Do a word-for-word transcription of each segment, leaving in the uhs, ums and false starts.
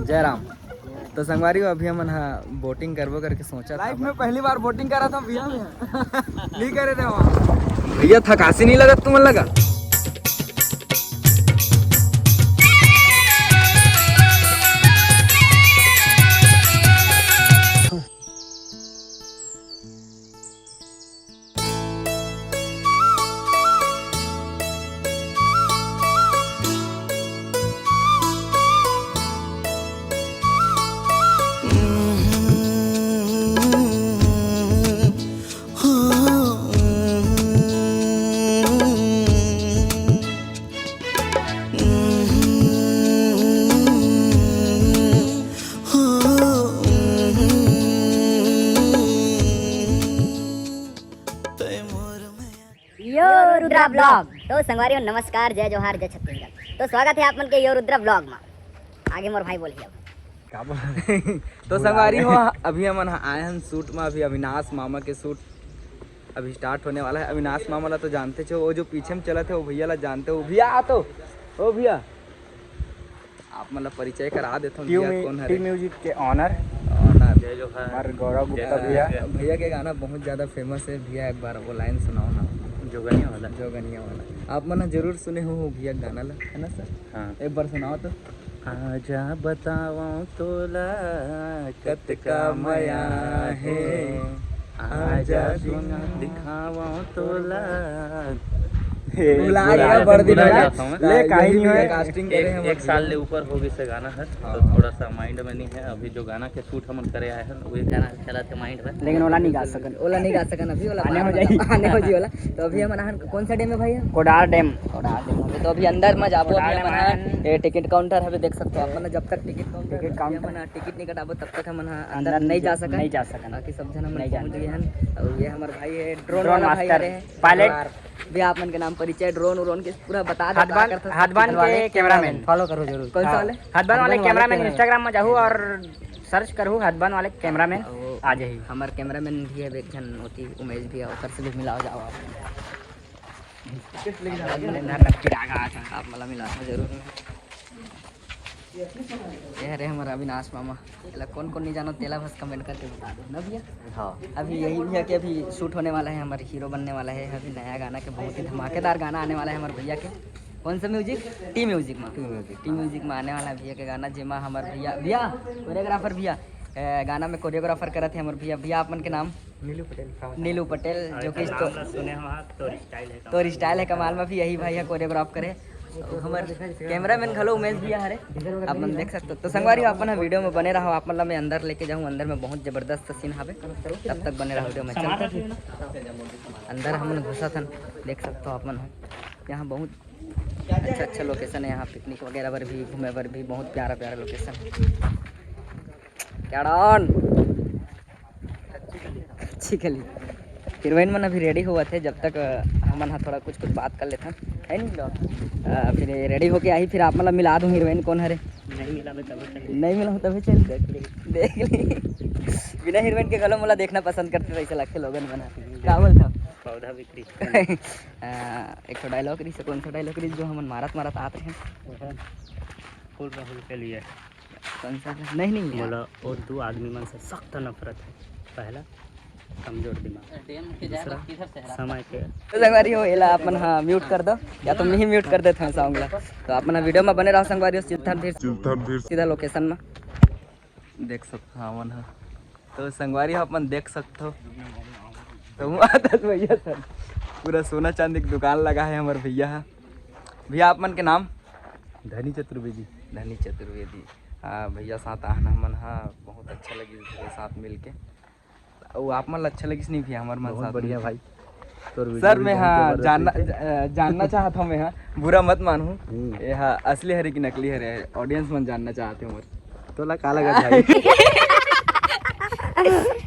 जय राम। तो संगवारी हो, अभी हमन हा बोटिंग करबो करके सोचा था। लाइफ में पहली बार बोटिंग करा था भैया में। नहीं करे थे वहाँ। भैया, थकासी नहीं लगत तुमन लगा? यो रुद्रा ब्लॉग। तो संगवारी हो, नमस्कार, जय जोहार, जय छत्तीसगढ़। तो स्वागत है आप मन के यो रुद्रा ब्लॉग में। आगे मोर भाई बोलही अब। का बोल? तो संगवारी हो, अभी हमन ह-, आए हन शूट में, अभी अविनाश मामा के शूट अभी स्टार्ट होने वाला है। अविनाश मामा ला तो जानते छो, वो जो पीछे में चलत है, वो भैया ला जानते हो। भैया आ तो, ओ भैया, आप मन ला परिचय करा देथन, टीम भैया म्यू-, कौन हरे? टीम म्यूजिक के ऑनर ऑनर। जय जोहार। हमारे गौरव गुप्ता जय भैया। जोहार। भैया के गाना बहुत ज्यादा फेमस है। भैया, एक बार वो लाइन सुनाओ ना। जोगनिया वाला। जोगनिया वाला। आप मन ह जरूर सुने हो, हो भैया गाना ला, है ना सर? हाँ। एक बार सुनाओ तो। आजा बतावं तोला कतका मया हे, आजा दुनिया दिखावं तोला। हे, भुला भुला गया, गया, बड़ दिन भुला हो गया। गया। ले, काहे यही नहीं होय? भैया casting करे एक, हैं, एक मतलब। साल ले ऊपर हो गइस गाना है, हाँ। तो थोड़ा सा माइंड में नहीं है। अभी जो गाना के शूट हमन करे आए हैं, वो एक गाना चलत है माइंड में। लेकिन ओला नहीं गा सकन। ओला नहीं गा सकन अभी, ओला आने हो जाई। आने हो जी ओला। तो अभी हमन आहन कौन सा डैम है भैया? कोडार डैम। कोडार डैम। अभी तो अभी अंदर में जाबो, कोडार अभी डैम हमन आहन। ये टिकट काउंटर हवे, देख सकते हो आप मन, जब तक टिकट काउंटर टिकट काउंटर। हमन टिकट नहीं कटाबो, तब तक हमन ह अंदर अंदर नहीं जा सकन। नहीं जा सकन। बाकी सब झन हमन नहीं पहुंच जान गए हन। और ये हमर भाई है, ड्रोन ड्रोन वाला भाई मास्टर, हरे। पायलट। भी आप मन के नाम परिचय, ड्रोन उरोन के पूरा बता दे, हदबान, का करथस? हदबान के कैमरामैन। फॉलो करो जरूर। कौन सा हाँ। वाले? हदबान वाले हदबान वाले कैमरामैन, कैमरामैन। Instagram में जाहू और सर्च करहू हदबान वाले कैमरामैन, वो आ जाही। हमर कैमरामैन भी है, एक झन ओती उमेश भी है, ओकर से भी मिलाओ जाओ आप। आप मला मिला था जरूर। ये हरे हमर अविनाश मामा। एला कौन कौन नहीं जानो, तेला बस कमेंट करके बता दो ना भैया। हाँ। अभी यही भैया के अभी शूट होने वाला है, हमारे हीरो बनने वाला है। अभी नया गाना के बहुत ही धमाकेदार गाना आने वाला है हमारे भैया के। कौन सा म्यूजिक? टी म्यूजिक में। T music. टी म्यूजिक में आने वाला है भैया के गाना, जेमा हमारे भैया, भैया कोरियोग्राफर भैया, ए, गाना में कोरियोग्राफर करत है हमारे भैया। भैया, आप मन के नाम? नीलू पटेल। नीलू पटेल, जो कि नाम तो ला सुने हो आप, तोर स्टाइल है कमाल। तोर स्टाइल है कमाल में भी यही भाई है कोरियोग्राफ करे। और हमर कैमरामैन घलो उमेश भैया हरे, आप मन देख सकते हो। तो संगवारी हो, अपन ह वीडियो में बने रहो, आप मन ला मैं अंदर लेके जाऊँ। अंदर में बहुत जबरदस्त सीन हवे, तब तक बने रहो वीडियो में। चलते हैं अंदर, हमन घुसत हन, देख सकते हो आप मन ह। यहाँ बहुत अच्छा अच्छा लोकेशन है, यहाँ पिकनिक वगैरह बर भी, घूमे बर भी बहुत प्यारा प्यारा लोकेशन। क्या डॉन? अच्छी कली। हीरोइन मन अभी रेडी होवत हे, जब तक, अ, हमन ह थोड़ा कुछ कुछ बात कर लेथन, है नहीं डॉन? अ, फिर रेडी होके आही, फिर आप मन ला मिला दूँ हीरोइन कौन हरे। नहीं मिला मैं तभी चल। नहीं मिला हूँ तभी चल। देख ली। देख ली। बिना हीरोइन के घलो मोला देखना पसंद करते, वैसे लगते लोगन मन ह। का बोलथव? पौधा बिक्री। अ, एक ठो डायलॉग रहिस, कौन सा डायलॉग रहिस जो हमन मारत मारत आत रहे? फुल राहुल के लिए। कौन सा? नहीं, नहीं, यार। मोला और दो आदमी मन से सख्त नफरत है। पहला, कमजोर दिमाग। डैम के जाए दूसरा, तो किधर से हरा? समय के। तो संगवारी हो, एला अपन, हाँ, म्यूट कर दो, या तो मैं ही म्यूट कर देता हूँ सॉन्ग ला। तो अपन वीडियो में बने रहो संगवारी हो, चलथन फिर, चलथन फिर सीधा लोकेशन में। देख सकते हो हमन ह। तो संगवारी हो, अपन देख सकते हो, तो वहाँ दस भैया सर, पूरा सोना चांदी की दुकान लगा है हमारे भैया ह। भैया, आप मन के नाम? धनी चतुर्वेदी। धनी चतुर्वेदी। हाँ, भैया साथ आहन हमन ह, बहुत अच्छा लगिस भैया साथ मिलके। अउ आप मन ला अच्छा लगिस नहीं भैया हमर मन बहुत साथ बढ़िया मिलके? भाई, तोर वीडियो सर, भी मैं बहुत हाँ जबरदस्त जानना, रहिसे। ज-, अ, जानना चाहत हूँ मैं हाँ, बुरा मत मानहू। हम्म। ये हाँ असली हरे कि नकली हरे, ऑडियंस मन जानना चाहते हैं मोर। तोला का लगत भाई?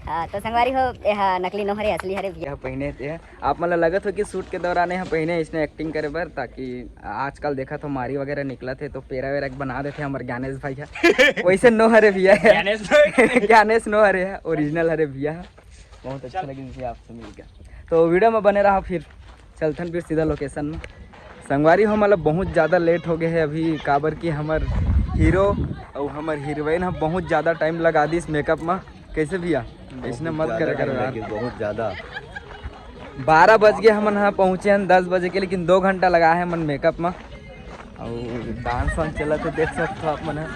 हाँ, तो संगवारी हो, ये हाँ नकली नो हरे, असली हरे भैया। यह पहिने थे। आप मन ला लगत हो कि शूट के दौरान यहाँ पहिने इसने एक्टिंग करे बर, ताकि आजकल देखा तो मारी वगैरह निकलत हे तो पेरा वेरा के बना देथे हमर ज्ञानेश भाई ह। वैसे नो हरे भैया है। ज्ञानेश भाई। ज्ञानेश नो हरे है, ओरिजिनल हरे भैया है। बहुत अच्छा लगिस भैया आपसे मिलके। तो वीडियो में बने रहा, फिर चलथन फिर सीधा लोकेशन में। संगवारी हो, मतलब बहुत ज़्यादा लेट हो गए है अभी, काबर कि हमर हीरो अउ हमर हीरोइन ह बहुत ज्यादा टाइम लगा दिस मेकअप म। कैसे भैया? इसने मत करे करो यार। बहुत ज्यादा। बारह बज गए, हमन ह पहुंचे हन दस बजे के, लेकिन दो घंटा लगा है हमन मेकअप म। अउ डांस वांस चलत हे, देख सकत हो आप मन ह,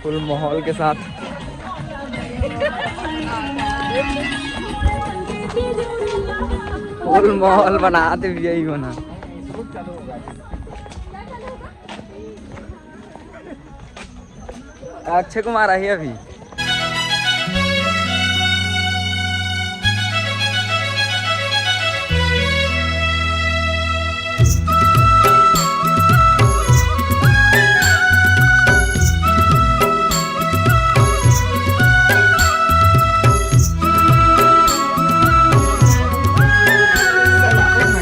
फुल माहौल के साथ। फुल माहौल बनात हे भैया मन ह। अक्षय कुमार आही अभी।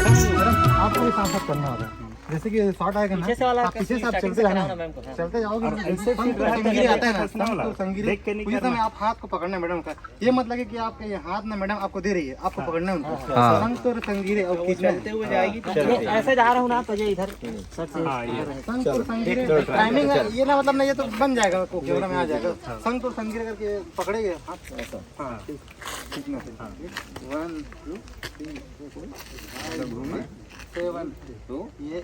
मैडम, आपको ये साथ साथ करना होगा। जैसे कि शॉट आएगा ना, पीछे से वाला आप पीछे से आप चलते जाना, मैम को, हाँ। चलते जाओगे। और ऐसे संग तो संगीरे आता है ना, संग तो संगीरे। देख के नहीं करना। उसी समय आप हाथ को पकड़ना है मैडम का। ये मत लगे कि आपका ये हाथ ना मैडम आपको दे रही है, आपको पकड़ना है उनको। हाँ। संग तो संगीरे और खींचना है। चलते हुए जाएगी, तो ये ऐसे जा रहा हूँ ना, तो ये इधर सर से हाँ, ये। संग तो संगीरे टाइमिंग है, ये ना मतलब ना, ये तो बन जाएगा, आपको कैमरा में आ जाएगा। संग तो संगीरे करके पकड़ेगा हाथ। हाँ, ठीक। ठीक ना? हाँ। One, two, three, four, five, घूमे। Seven, तो ये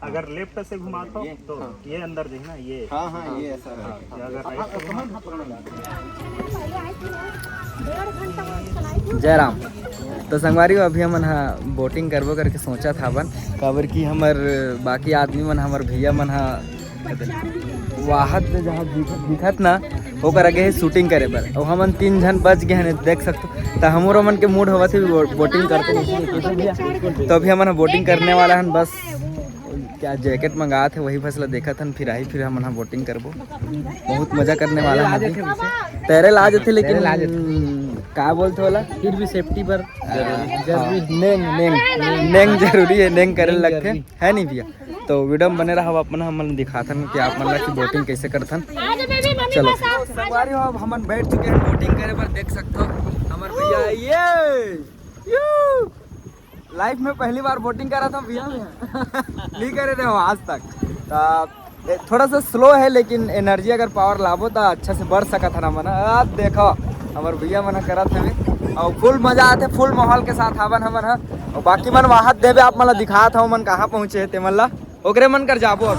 अगर लेफ्ट से घुमाता हूँ तो ये अंदर देखना, ये। हाँ, हाँ, ये ऐसा हाँ, रहेगा। ये अगर राइट से घुमा जय राम। तो संगवारी हो, अभी हमन ह बोटिंग करबो करके सोचत हावन, काबर कि हमर बाकी आदमी मन, हमर भैया मन ह वाहत में जहाँ दिखत, दिखत ना, ओकर आगे हे शूटिंग करे बर। अउ हमन तीन झन बच गए हन, देख सकथो। त हमरो मन के मूड होवत हे बो-, बोटिंग करते नहीं, तो अभी हमन ह बोटिंग करने वाला हन। बस क्या जैकेट मंगात हे, वही बस ला देखत हन, फिर आही, फिर हमन ह बोटिंग करबो। बहुत मजा करने वाला हन अभी। तैरे ला जथे, लेकिन तैरे ला जथे। का बोलथे ओला? फिर भी सेफ्टी बर जरूरी। हाँ। नेंग, नेंग, नेंग जरूरी है, नेंग करे नेंग लगथे, जरूरी। है नहीं भैया? तो वीडियो में बने रहो, अपन हमन दिखाथन कि आप मन ला की बोटिंग कैसे करथन। चलो। संगवारी हो, अब हमन बैठ चुके हैं बोटिंग करे बर, देख सकते हो हमर भैया ये। यू! लाइफ में पहली बार बोटिंग करा था भैया मैं। नहीं करे रहे हो आज तक। तो ए, थोड़ा सा स्लो है, लेकिन एनर्जी अगर पावर लाबो तो अच्छा से बढ़ सकत हन हमन। अब देखो, हमर भैया मन करत हवे अउ फुल मजा आथे, फुल माहौल के साथ हावन हमन ह। अउ बाकी मन वाहत देबे, आप मन ला दिखात हव, मन कहाँ पहुँचे हे ते मन ला, ओकरे मन कर जाबो अब।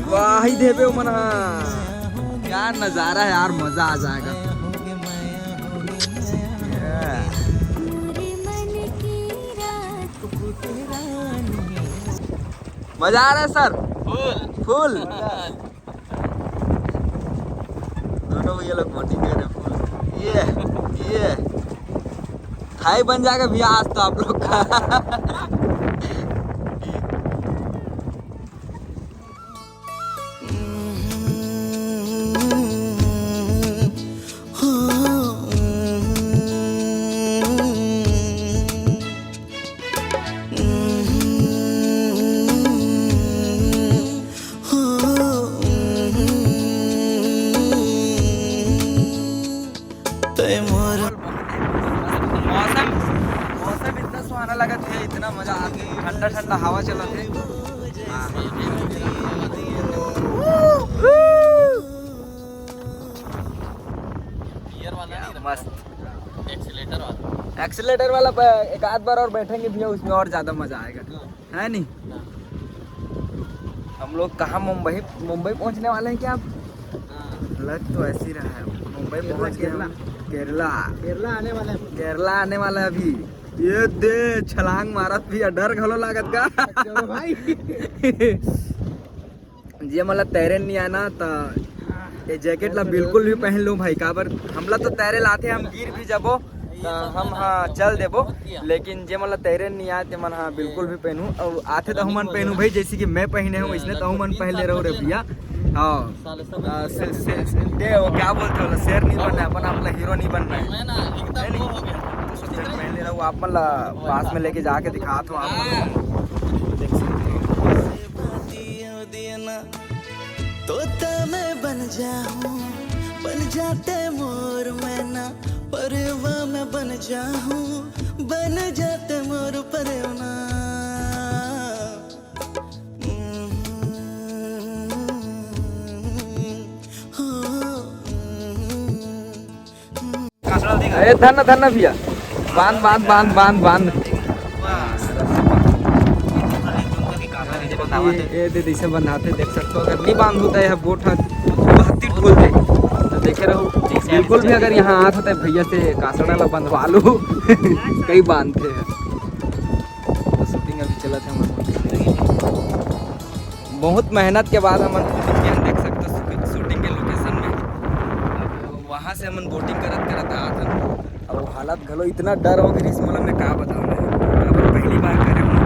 वाही देबे ओमन ह। क्या नजारा है यार, मजा आ जाएगा। मजा आ रहा है सर? फुल। फुल। दोनों भैया लोग बोटिंग कर रहे हैं फुल। ये, ये। हाई बन जाएगा भैया आज तो आप लोग का। तय मोर मौसम, मौसम इतना सुहाना लगत हे, इतना मजा आथे, ठंडा ठंडा हवा चलत हे। गियर वाला नहीं, मस्त। एक्सीलेटर वाला। एक्सीलेटर वाला प-, एक आध बार और बैठेंगे भैया, उसमें और ज्यादा मजा आएगा, है नहीं? हम लोग कहाँ, मुंबई, मुंबई पहुँचने वाले हैं क्या आप? हाँ। लग तो ऐसे ही रहा है, मुंबई केरला, पहुँच गए हम। केरला। केरला। केरला आने वाला है। केरला आने वाला है अभी। ये दे छलांग मारत भी है, डर घलो लागत का। चलो भाई। जे मन ला तैरे नहीं आना, त ये जैकेट ला बिल्कुल भी पहन लो भाई, काबर हमला तो तैरे लाथे, हम गिर भी जाबो, त हम, हाँ, चल देबो, लेकिन जे मन ला तैरे नहीं आए, ते मन, हाँ, बिल्कुल भी पहनू, अउ आथे त हमन पहनू भाई, जैसे कि मैं पहने हूँ, इसने त हमन पहन ले रहो रे भैया। हाँ। आ, से, से, से, दे, वो क्या बोलते हो, शेर नहीं बनना है अपन, अपना हीरो नहीं बनना है। मैं ना एकदम है नहीं? वो हो गया। तो सब जन पहन ले रहो, आप मन ला पास में लेके जाके दिखात हो आप। देख सकते हो। तोता मैं बन जाऊं, बन जाते मोर मैना, परवा मैं बन जाऊं, बन जाते मोर परवा। ए, धन्ना, धन्ना भैया। बांध, बांध, बांध, बांध, बांध। ये, ये दे, जैसे बंधाते, देख सकते हो, अगर नहीं बांध होता है, बोट ह बहुत ही ढोल दे। तो देखे रहो, बिल्कुल भी अगर यहाँ आत होता है, भैया से कांसड़ा ला बंधवा लो। कई बांधते हैं। तो शूटिंग अभी चलत है हमर। बहुत मेहनत के बाद हमन पहुंच गए हैं, देख सकते हो, शूटिंग, शूटिंग के लोकेशन में। अब वहाँ से हमन बोटिंग करत करत आत हन। अब हालत घलो इतना डर हो गइस मोला, मैं का बताऊँ मैं। अब पहली बार करे हूँ तो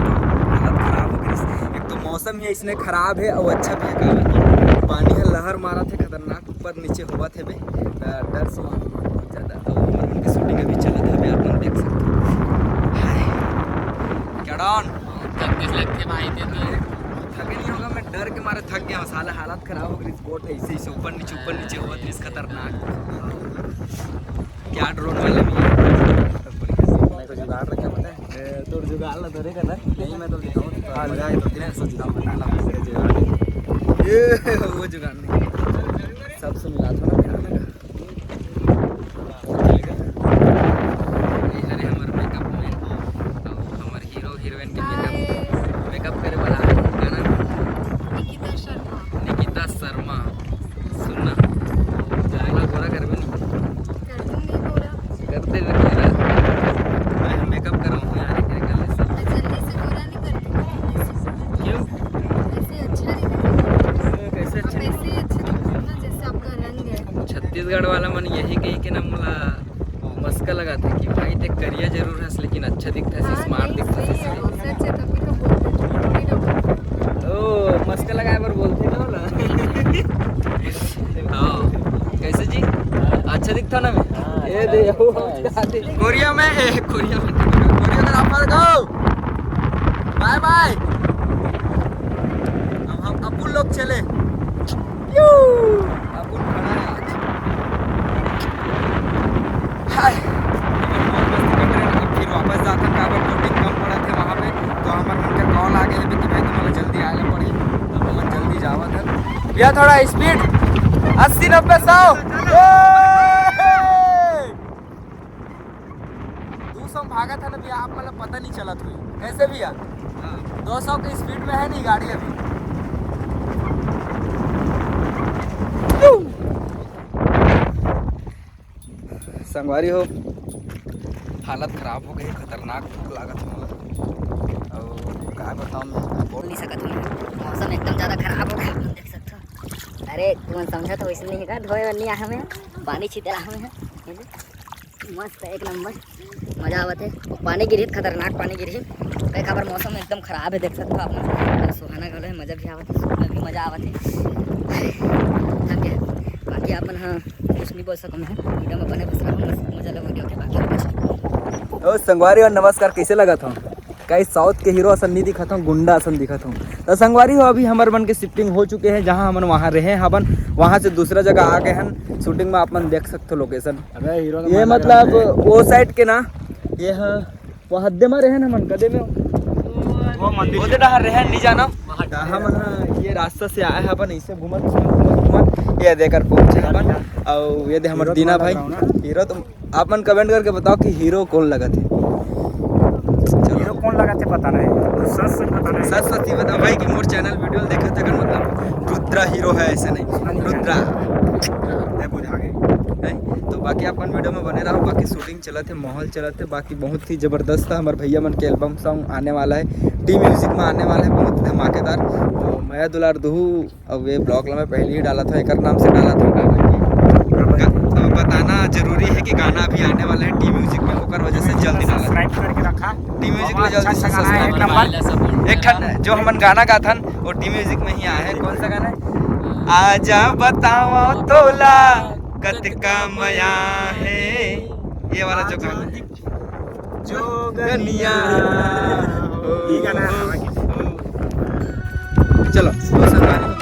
हालत खराब हो गइस। एक तो मौसम ही इसने खराब है और अच्छा भी है, का बताऊँ, पानी है, लहर मारत है खतरनाक, ऊपर नीचे होवत है बे। अ, डर से बहुत ज्यादा। और उनकी शूटिंग अभी चलत है, अभी आप लोग देख सकते हो। हाय। क्या डॉन? थक गए लगते भाई थे तो। थके नहीं होगा, मैं डर के मारे थक गया हूँ। साला हालत खराब हो गई, बोट है इसे, इसे ऊपर नीचे, ऊपर नीचे होवत है, खतरनाक। क्या ड्रोन वाला भी है। मैं कुछ जुगाड़ रखा पता है? ए, तोर जुगाड़ ला धरे का ना? नहीं, मैं तो दिखाऊँ तो हाँ। मजा आए तो तेरे से जुगाड़ बता ला। ये वो जुगाड़ नहीं। सब सुन ला थोड़ा ध्यान लगा। ये हरे हमर मेकअप मैन, हमर हीरो हीरोइन के मेकअप, मेकअप करे वाला है, का नाम? निकिता शर्मा। निकिता शर्मा। सुनना, गोरा गोरा करबे नहीं? कर दूंगी गोरा। कर दे रे गोरा। मैं मेकअप कराऊँ यार, एक कर ले सब। मैं जल्दी से गोरा नहीं करती हूँ। क्यों? ऐसे अच्छा नहीं लगता। कैसे अच्छा? ऐसे ही अच्छा लगता है ना, जैसे आपका रंग है। छत्तीसगढ़ वाला मन यही कही के ना मोला मस्का लगाथे कि भाई ते करिया जरूर हस लेकिन अच्छा दिखथस, हाँ, smart नहीं, दिखथस सही है, इसलिए। सच है, तभी तो बोलते हैं, थोड़ी ना बोलते। ओ, मस्का लगाए बर बोलथे ना ओला। हाँ, कैसे जी? अच्छा दिखता ना मैं? हाँ, ये दे, अच्छा वो है। कोरिया में, ए, कोरिया में, कोरियोग्राफर को bye bye। अब हम, अब उन लोग चले। अब उन खड़ा है आज। हाय। फिर वापस जाथन, काबर बोटिंग कम पड़त हे वहाँ पे, तो हमर मन के कॉल आ गए हे कि भाई तुम्हारा जल्दी आए ला पड़ी, तो हमन जल्दी जावत हन। भैया थोड़ा स्पीड अस्सी नब्बे सौ। दो सौ में भागत है ना भैया, आप मतलब पता नहीं चलत हुई। कैसे भैया? हाँ। दो सौ के स्पीड में है नहीं गाड़ी अभी। संगवारी हो, हालत खराब हो गई, खतरनाक भूख लागत मोला। और का बताऊँ मैं, बोल नहीं सकत हूँ। मौसम एकदम ज़्यादा खराब हो गया, आप लोग देख सकते हो। अरे तुम समझा तो वैसे नहीं है का, धोए नहीं आया हमें, पानी छीते रहा हमें। मस्त है, एक नंबर, मजा आवत है। पानी गिरही, खतरनाक पानी गिरही। कई काबर मौसम एकदम खराब है, देख सकते हो आप मन। सुहाना घलो है, मजा भी आवत है, सुनने में भी मजा आवत है। थक गए। बाकी अपन हाँ कुछ नहीं बोल सकूँ मैं, एकदम अपन है बस रहा हूँ, बस मजा लगो क्योंकि बाकी कुछ। ओ संगवारी और नमस्कार, कैसे लगा था? कई साउथ के हीरो असन नहीं दिखत हूँ, गुंडा असन दिखत हूँ। तो संगवारी हो, अभी हमर मन के शिफ्टिंग हो चुके हैं, जहाँ हमन वहाँ रहे हवन, वहाँ से दूसरा जगह आ गए हैं शूटिंग में। आप मन देख सकते हो लोकेशन। अबे हीरो के ये मार मतलब लगा। वो साइड के ना, ये हाँ, वो हद्दे में रहे ना मन, कदे में वो मंदिर वो तो डहर रहे नहीं जाना। डहा मन हाँ, ये रास्ता से आए हैं अपन, ऐसे घूमत घूमत घूमत घूमत ये देकर पहुंचे हैं अपन। और ये दे हमर हीरो दीना तुम्हारा भाई, लग रहा हो ना? हीरो तो आप मन कमेंट करके बताओ कि हीरो कौन लगा थे। चलो। हीरो कौन लगा थे पता नहीं, सच सच पता नहीं। सच सच ही बताओ भाई कि मोर चैनल वीडियो देखत अगर मतलब रुद्रा हीरो है, ऐसे नहीं, हाँ जी, रुद्रा। मैं बुझा गए। है? तो बाकी आप मन वीडियो में बने रहो, बाकी शूटिंग चलत है, माहौल चलत है, बाकी बहुत ही जबरदस्त है। हमारे भैया मन के एल्बम सॉन्ग आने वाला है, टी म्यूजिक में आने वाला है, बहुत धमाकेदार। तो मया दुलार दुहू अब ये ब्लॉग ला मैं पहले ही डाला था, एकर नाम से डाला था। ग-, अब बताना जरूरी है कि गाना अभी आने वाला है टी म्यूजिक में, ओकर वजह से जल्दी डाला था। सब्सक्राइब करके रखा। टी म्यूजिक में अच्छा जल्दी से अच्छा गाना है, एक सब्सक्राइब नंबर। एक ठन जो हमन गाना गाथन, वो टी म्यूजिक में ही आया है। कौन सा गाना है? आजा बतावा तोला कतका मया है, ये वाला जो गाना है। जोगनिया। ये गाना है। चलो, दोस्तों, गाने को